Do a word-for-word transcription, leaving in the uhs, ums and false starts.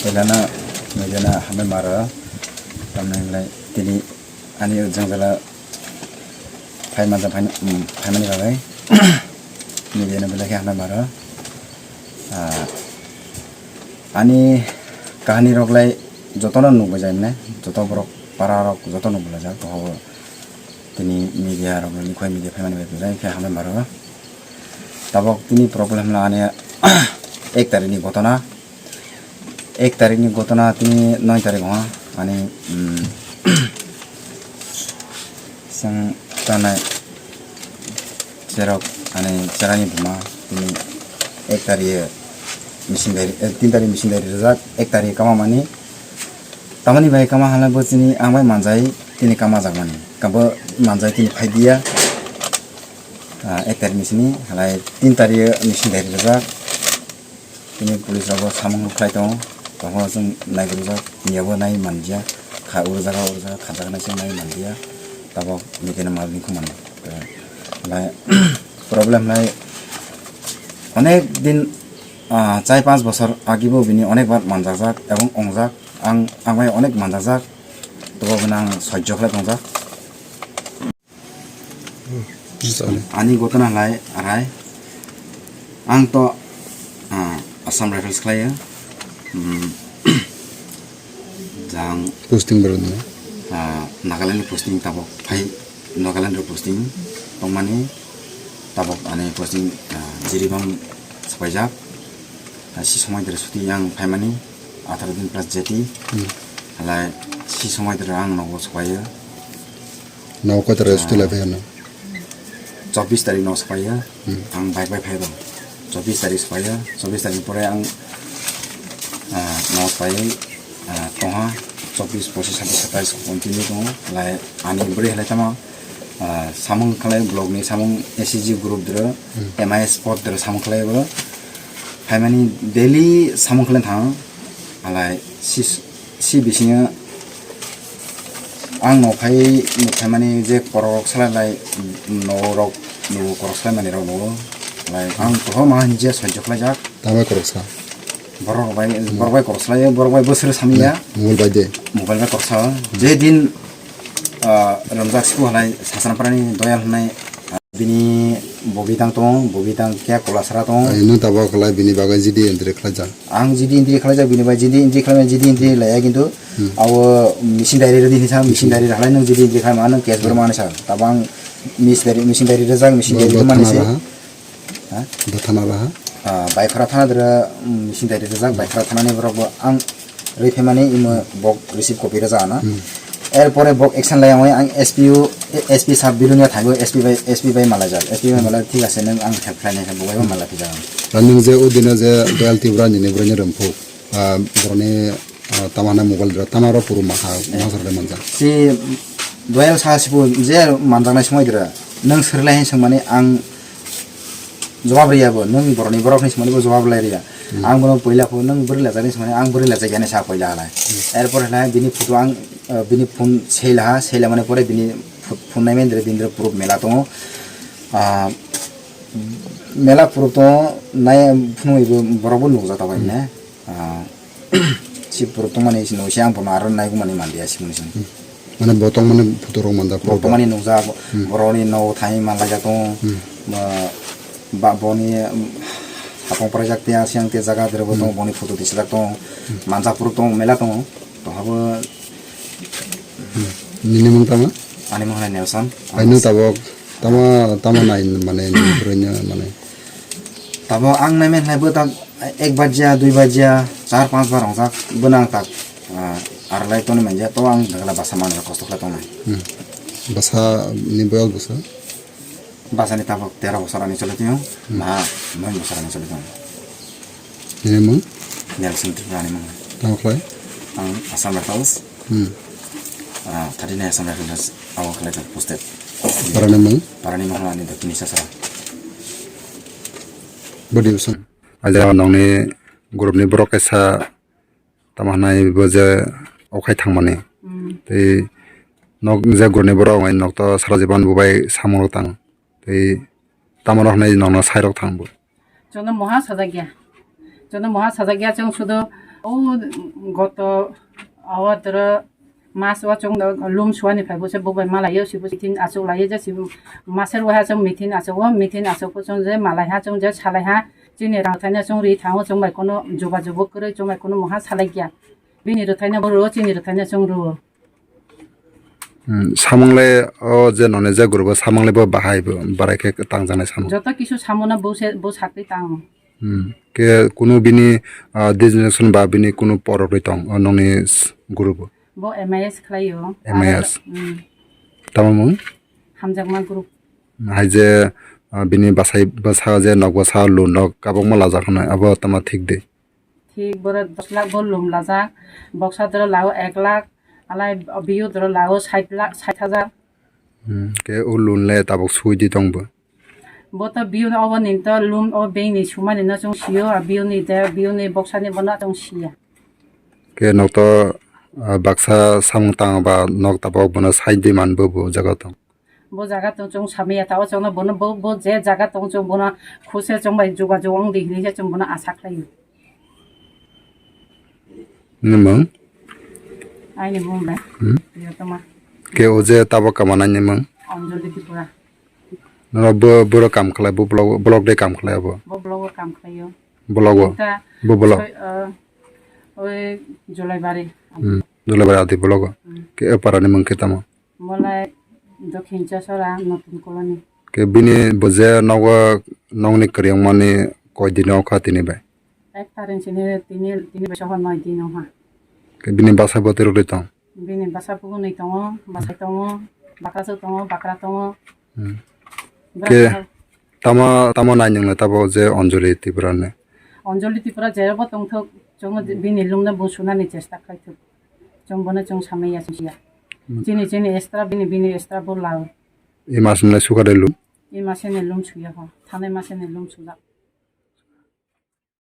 Belano media no hambai maro, tamni hinlai tini ani jwngjala phai manjak phai, um, phaimani bagwi media no belai khe hambai maro. Ah, ani kahani rok lai jotono nukbaijak ne, joto borok para rok joto nukbaijak, tohobo tini media rok ni khoi media phaimani bagwi belai khe hambai maro. Tabok tini problem no ani ek tarikni gotona. Ek tarikni gotona tini noi tarik ha, ani, um, chwng tanai cherok ani cherani buma tini ek tarik missing diary, eh, tin tarik missing diary rijak, ek tarik kama mani. Tamani bai kama hala bo chini ang bai manjai tini kama jak mani. Kabo manjai tini phai dia. Ah, ek tarik ni sini halai tin tarik missing diary rijak. Tini police rok bo samung khlai tongo, tongo chwng naibrwjak, tini abo nai manjya, kha uro jaga uro jaga kha jaga naising nai manjya, tabok tini khe mal ni khumani. Lai problem lai onek din, ah, char panch bosor agi bo bini onek bar manjakjak ebong ongjak, ang, ang bai onek manjakjak, tobo bini ang sojjo khlai tongjak. Ani gotona lai arai. Ang to, ah, Assam Rifles khlaiyo. Hmm. Jang, posting berwino. Ah, Nagaland ni posting tabok phai, Nagaland ro posting tongmani tabok ani posting, ah, Jiribam sapaijak. Ah, si somoi dere suti yang phaimani atharo din plus jeti. Hmm. Halai si somoi dere ang nogo sapaio. Nogo koi tara suti lai phaiya no? Chobbish tarik no sapaio. Hmm. Ang bike bai phai rw. Chobbish tarik sapaio. Chobbish tarik pore ang, ah, nogo sapai, ah, tongha. Chobbish, pochissh, satais, satais continue tongo. Halai ani bwrwi halai tamo, ah, samung khlai blog ni samung S C G group dro, M I S sport dro samung khlai bo. Phaimani daily samung khlai thang. Halai si, si bisingo ang no phai, no phaimani je korok salai lai, no rok, no korok salai mani rok no. Lai ang toho ma hinje sojjo khlai jak. Tamai koroksa. Borok bai, borok bai korok salai, borok bai bosor samya. Mobile bai de. Mobile bai koroksa. Je din, ah, romjak siku halai Sasana Parani Doyal hwnai, ah, bini bobi tang tong, bobi tang kya kolasra tong. Ai, nung tabok khlai bini bagwi G D entry khlai jang. Ang G D entry khlai jak, bini bai G D entry khlai, G D entry laya kintu. Hmm. Abo missing diary rwdi hinsa, missing diary halai nung G D entry khlai ma nung case bo rwma hinsa. Tabang missing diary, missing diary rwjak, missing diary rwma hinsa. Ha? Bo thana raha? Ah, Baifara thana dera, mm, missing diary rijak, Baifara thana ni borok bo ang rwi phaimani imo bok receive copy rijak ano. Hmm. Er pore bok action lai ang, ang S P U, S P sub Bilonia thangwi S P bai, S P bai malajak. S P bai malai thik ase, nung ang help khlai nai khe bo bai malai phijak. Ran nung je o dino je Doyal Tripura ni ni borok ni rwmphuk, ah, borok ni, ah, tama hwnai mobile dera, tama rok puru maha, eh, maha sar de manjak. Si Doyal sa sibu je manjaknai somoi dera, nung sir lai hin swngmani ang jawab riya bo, nung borokni borokni simi bo jawab lai riya. Hmm. Ang bono puila pho nung bwrwi lajak ni simi, ang bwrwi lajak yani sa puila halai. Hmm. Erpor halai bini photo ang, eh, bini phone sei laha, sei lamani pore bini pho-, phone nai mendre bindre proof mela tongo. Ah, mela proof tongo, nai phunui bo borok bo nukjak tabuk. Hmm. Ne. Ah, si borok tongmani sino se ang bono aro naikumani manliya simoni sini. Hmm. Mane bo tongmani photo rok manjak. Bo tongmani nukjak, hmm, borokni nogo thangwi manlaijak tongo. Hmm. Ba, ba boni, um, hapong pwraijak tiya siyang tiya jaga dere bo tongo, hmm, boni photo tisajak tongo. Hmm. Manjak phuru tongo, mela tongo. Tohabo. Hmm. Nini mung tama? Ani mung hai Nelson. Ai nung tabok tama, tama nai mane nini bwrwino mane. Tabo ang nai men hai bo tak ek bajya, dui bajya, char panch bar rongjak, bo nang tak, ah, ar lai toni manja, to ang dagala basa man kosto khlai tongnai. Hmm. Basa ni boyol bwsa? Basa ni tabok tero bosor ani choli tongo, hmm, ma noi bosor ani choli tongo. Nini mung? Nelson Tripura ni mung. Tamo khlai? Ang Assam Rifles. Hmm. Ah, thirty nine Assam Rifles abo khlai tak posted. Parani mung? Parani mung ani Dakkini Sasara. Bodi usung. Aja nongni group ni borok kaisa tamo hwnai bo je okhai thangmani. Hmm. Tei nok je group ni borok wngnai nok to sara jiban bo bai samung rok tang. Tei tamo rok hwnai nokno sai rok thang bo. Chwngno moha sajak ya. Chwngno moha sajak ya, chwng sudo O goto awadra mas o chwng lum suani phai bo se bo bai malai o, si bo meeting achuk lai o, je si maser waha chwng meeting achuk o, meeting achuk o chwng je malai ha chwng je salai ha, chini rang thaina chwng ri thango, chwng bai kono juba jubu kwrwi, chwng bai kono moha salai kya. Bini rwthaina bo rwo, chini rwthaina chwng rwo. Hmm, samung le o je noni je guru bo samung le bo bahai bo barai khe tang janai samung. Joto kisu samung no bo se, bo sakri tang. Hmm, ke kunu bini, ah, designation ba bini kunu porok ri tong o noni s-, guru bo? Bo M I S khlai o. M I S. Hmm. Tamo mung? Hamjakma group. Hai je, ah, bini basai bwsa je nok bwsa loan rok kabangma lajak hwnwi abo tamo thik de? Thik, boro dos lakh bo loan lajak, boksa doro lao ek lakh, alai biyu doro lao sait lakh, sait hajar. Hmm, ke o loan le tabuk sui di tong bo? Bo to biyu no obo ni to loan o bank ni sumani no chwng sio, a biyu ni de, biyu ni boksa ni bono chwng sia. Ke nok to, ah, baksa samung tang ba nok tabuk bono sait di man bo bo jaga tong? Bo jaga tong chwng samaya ta, o chwngno bono bo, bo je jaga tong chwng bono khuse chwng bai jogajog wng di hinwi se chwng bono asa khlaio. Nini mung? Aini mung bai. Hmm? Priyotoma. Ke o je tabo kamanai ni mung? Anjali Tripura. Noro bo, boro kam khlai, bo block, block de kam khlai abo? Bo block o kam khlaio. Block o? Inta bo block? Soi, uh, oi Jolaibari. Hmm. Jolaibari adi block o? Hmm. Ke o para ni mung ke tamo? Bolai Dokhin Chasora, Notun Colony. Ke bini bo je nogo nongni kwrwngmani koi dino kha tini bai? Ek tarik sini tini, tini bai soho noi dino ha. Ke bini basa bwtwi rok tong? Bini basa bugunwi tongo, basa tongo, bakra tongo, bakra tongo. Hmm. Bwrwi Ke tongo. Tamo, tamo nai nung le tabo je Anjali Tripura ni? Anjali Tripura jerebo tongthok, chwng bini lungno bo sunani chesta khaithok. Chwng bono chwng samaya siya. Hmm. Chini, chini extra, bini, bini extra bo lao. I mas ni suka de lum? I maseni lum suya ho. Thanai maseni lum sujak.